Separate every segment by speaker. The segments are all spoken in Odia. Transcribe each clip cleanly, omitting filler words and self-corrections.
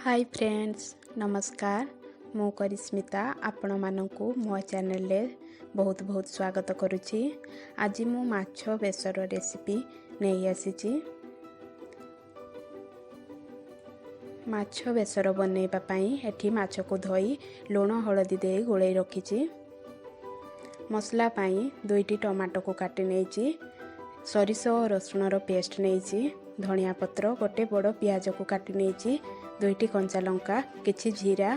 Speaker 1: ହାଇ ଫ୍ରେଣ୍ଡସ୍, ନମସ୍କାର। ମୁଁ କରିସ୍ମିତା ଆପଣମାନଙ୍କୁ ମୋ ଚ୍ୟାନେଲରେ ବହୁତ ବହୁତ ସ୍ୱାଗତ କରୁଛି। ଆଜି ମୁଁ ମାଛ ବେସର ରେସିପି ନେଇ ଆସିଛି। ମାଛ ବେସର ବନେଇବା ପାଇଁ ଏଠି ମାଛକୁ ଧୋଇ ଲୁଣ ହଳଦୀ ଦେଇ ଗୋଳେଇ ରଖିଛି। ମସଲା ପାଇଁ 2ଟି ଟମାଟୋକୁ କାଟି ନେଇଛି, ସୋରିଷ ଓ ରସୁଣର ପେଷ୍ଟ ନେଇଛି, ଧନିଆ ପତ୍ର, ଗୋଟେ ବଡ଼ ପିଆଜକୁ କାଟି ନେଇଛି, 2ଟି କଞ୍ଚା ଲଙ୍କା, କିଛି ଜିରା,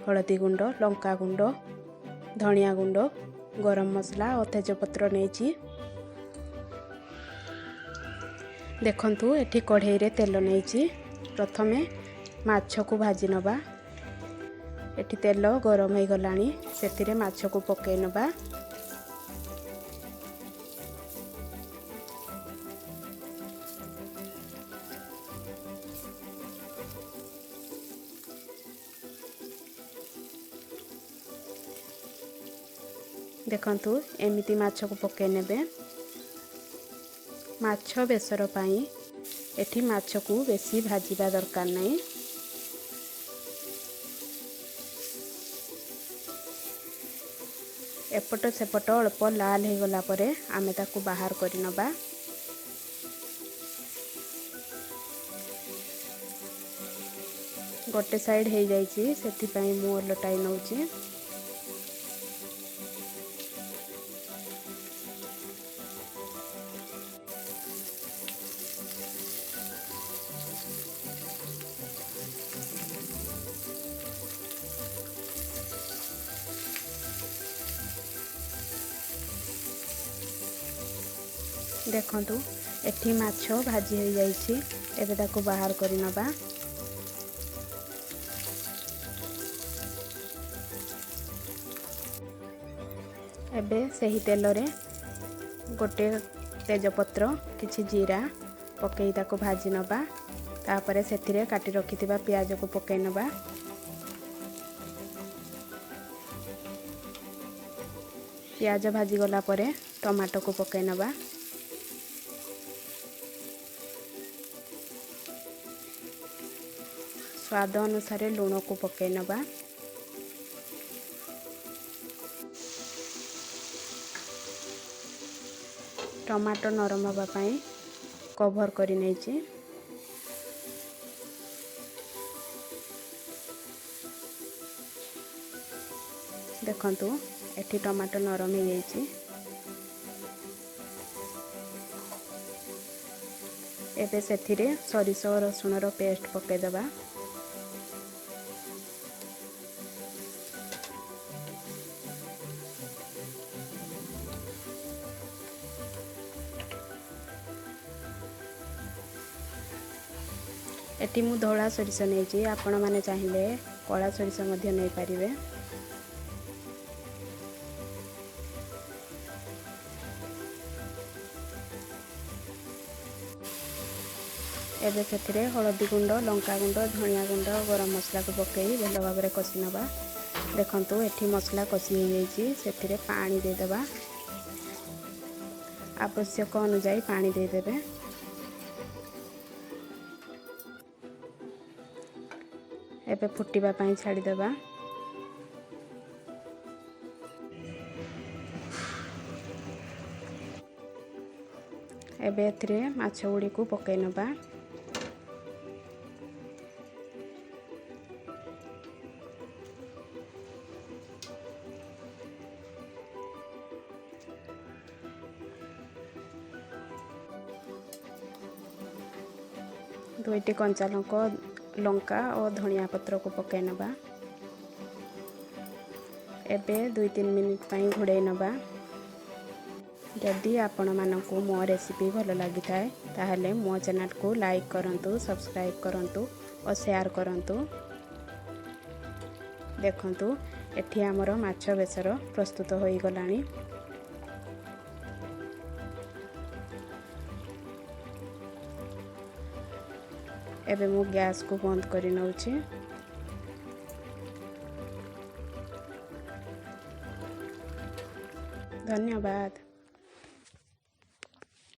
Speaker 1: ହଳଦୀ ଗୁଣ୍ଡ, ଲଙ୍କା ଗୁଣ୍ଡ, ଧନିଆ ଗୁଣ୍ଡ, ଗରମ ମସଲା ଓ ତେଜପତ୍ର ନେଇଛି। ଦେଖନ୍ତୁ, ଏଠି କଢ଼େଇରେ ତେଲ ନେଇଛି। ପ୍ରଥମେ ମାଛକୁ ଭାଜି ନେବା। ଏଠି ତେଲ ଗରମ ହେଇଗଲାଣି, ସେଥିରେ ମାଛକୁ ପକାଇ ନେବା। ଦେଖନ୍ତୁ, ଏମିତି ମାଛକୁ ପକାଇ ନେବେ। ମାଛ ବେସର ପାଇଁ ଏଠି ମାଛକୁ ବେଶୀ ଭାଜିବା ଦରକାର ନାହିଁ। ଏପଟ ସେପଟ ଅଳ୍ପ ଲାଲ ହେଇଗଲା ପରେ ଆମେ ତାକୁ ବାହାର କରି ନେବା। ଗୋଟେ ସାଇଡ଼ ହେଇଯାଇଛି, ସେଥିପାଇଁ ମୁଁ ଓଲଟାଇ ନେଉଛି। ଦେଖନ୍ତୁ, ଏଠି ମାଛ ଭାଜି ହୋଇଯାଇଛି। ଏବେ ତାକୁ ବାହାର କରି ନେବା। ଏବେ ସେହି ତେଲରେ ଗୋଟେ ତେଜପତ୍ର, କିଛି ଜିରା ପକାଇ ତାକୁ ଭାଜି ନେବା। ତାପରେ ସେଥିରେ କାଟି ରଖିଥିବା ପିଆଜକୁ ପକାଇ ନେବା। ପିଆଜ ଭାଜିଗଲା ପରେ ଟମାଟୋକୁ ପକାଇ ନେବା। ସ୍ୱାଦ ଅନୁସାରେ ଲୁଣକୁ ପକାଇ ନେବା। ଟମାଟୋ ନରମ ହେବା ପାଇଁ କଭର୍ କରି ନେଇଛି। ଦେଖନ୍ତୁ, ଏଠି ଟମାଟୋ ନରମ ହେଇଯାଇଛି। ଏବେ ସେଥିରେ ସୋରିଷ ଓ ରସୁଣର ପେଷ୍ଟ ପକାଇଦେବା। ଏଠି ମୁଁ ଧଳା ସୋରିଷ ନେଇଛି, ଆପଣମାନେ ଚାହିଁଲେ କଳା ସୋରିଷ ମଧ୍ୟ ନେଇପାରିବେ। ଏବେ ସେଥିରେ ହଳଦୀ ଗୁଣ୍ଡ, ଲଙ୍କା ଗୁଣ୍ଡ, ଧନିଆ ଗୁଣ୍ଡ, ଗରମ ମସଲାକୁ ପକାଇ ଭଲ ଭାବରେ କଷି ନେବା। ଦେଖନ୍ତୁ, ଏଠି ମସଲା କଷି ହେଇଯାଇଛି। ସେଥିରେ ପାଣି ଦେଇଦେବା। ଆବଶ୍ୟକ ଅନୁଯାୟୀ ପାଣି ଦେଇଦେବେ। ଏବେ ଫୁଟିବା ପାଇଁ ଛାଡ଼ିଦେବା। ଏବେ ଏଥିରେ ମାଛ ଗୁଡ଼ିକୁ ପକାଇ ନେବା। 2ଟି କଞ୍ଚା ଲଙ୍କା ଓ ଧନିଆ ପତ୍ରକୁ ପକାଇ ନେବା। ଏବେ 2-3 ମିନିଟ୍ ପାଇଁ ଘୋଡ଼େଇ ନେବା। ଯଦି ଆପଣମାନଙ୍କୁ ମୋ ରେସିପି ଭଲ ଲାଗିଥାଏ, ତାହେଲେ ମୋ ଚ୍ୟାନେଲକୁ ଲାଇକ୍ କରନ୍ତୁ, ସବସ୍କ୍ରାଇବ୍ କରନ୍ତୁ ଓ ସେୟାର କରନ୍ତୁ। ଦେଖନ୍ତୁ, ଏଠି ଆମର ମାଛ ବେସର ପ୍ରସ୍ତୁତ ହୋଇଗଲାଣି। ଏବେ ମୁଁ ଗ୍ୟାସ୍କୁ ବନ୍ଦ କରି ନେଉଛି। ଧନ୍ୟବାଦ।